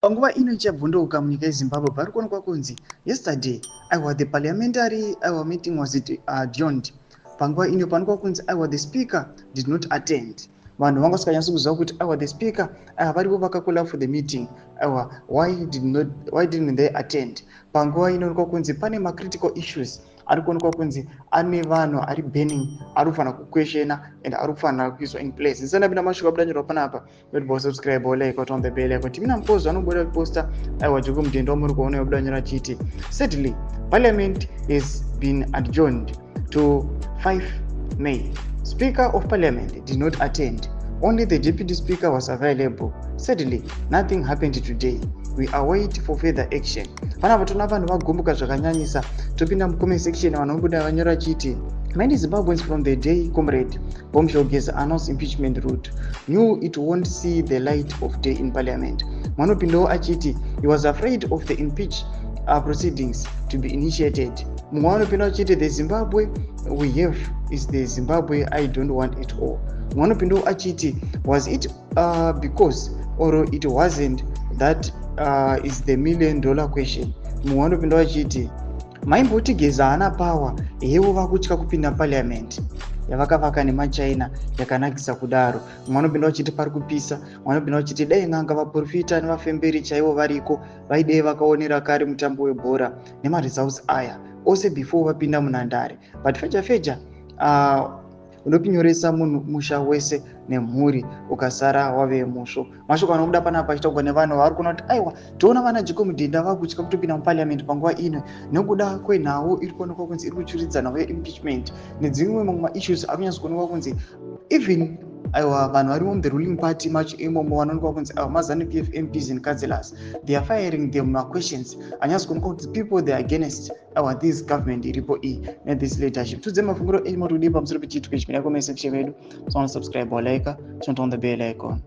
Panguva ino ichabvunduka munyika yeZimbabwe, pari kuonekwa kunzi yesterday, aiwa, the parliamentary, aiwa, meeting was adjourned. Panguva ino panoonekwa kunzi, aiwa, the speaker did not attend. Vanhu vanga vasinganyatsi kuziva kuti, aiwa, the speaker, aiwa, varipo vakacalla for the meeting, aiwa, why didn't they attend? Panguva inoonekwa kunzi pane macritical issues ari kuonekwa kunzi ane vanhu ari burning, ari kufanira kuquestiona and ari kufanira kuiswa in place. Ndisati ndapinda mashoko abuda panapa, notibva subscribe or like, on the bell icon. Timina Mupozo anobuda posta, aiwa, Joko Mudhendo wamuri kuona yabuda nyora achiti, "Sadly, parliament has been adjourned to 5 May. Speaker of Parliament did not attend. Only the deputy speaker was available. Sadly, nothing happened today. We await for further action." Panapa toona vanhu vagumbuka zvakanyanyisa. Topinda mucomment section, vanhu vobuda vanyora chiti, "Many Zimbabweans from the day Comrade Bombshell Geza announced impeachment route knew it won't see the light of day in parliament." Mwanopindawo achiti, "He was afraid of the impeach proceedings to be initiated." Mumwe vanopinda achiti, "The Zimbabwe we have is the Zimbabwe I don't want at all." Mumwe vanopindawo achiti, "Was it because or it wasn't? That is the million dollar question." Mumwe vanopindawo achiti, "Maimboti Geza haana power, hevo vakutya kupinda parliament yavakavaka nemaChina yakanakisa kudaro." Mumwe anopinda uchiti, "Pari kupisa." Mumwe anopinda uchiti, "Dai n'anga, vaprofita nevafemberi chaivo variko, vaidei vakaonera kare mutambo webhora nemaresults aya ose before vapinda munhandare. But feja feja, unopinyoresa munhu musha wese nemhuri, ukasara wave musvo." Mashoko anobuda panapa achitaurwa nevanhu vari kuona kuti, aiwa, toona vana Jeko Mudhenda vakutya kutopinda muparliament panguva ino nekuda kwenhau iri kuonekwa kunzi iri kuchuridza nhau yeimpeachment nedzimwe mamwe maissues ari kunyatso kuonekwa kunzi even, aiwa, vanhu varimo muthe ruling party macho imomo vanoonekwa kunzi, aiwa, maZANU PF MPs and councillors, they are firing them maquestions anyatso kuonekwa kuti people, they are against, aiwa, this government iripo iyi nethis leadership. Tudze mafungiro enyu, mati kudii pamusoro pechiitiko ichi? Mina comment section yedu. So subscribe or like, turn on the bell icon.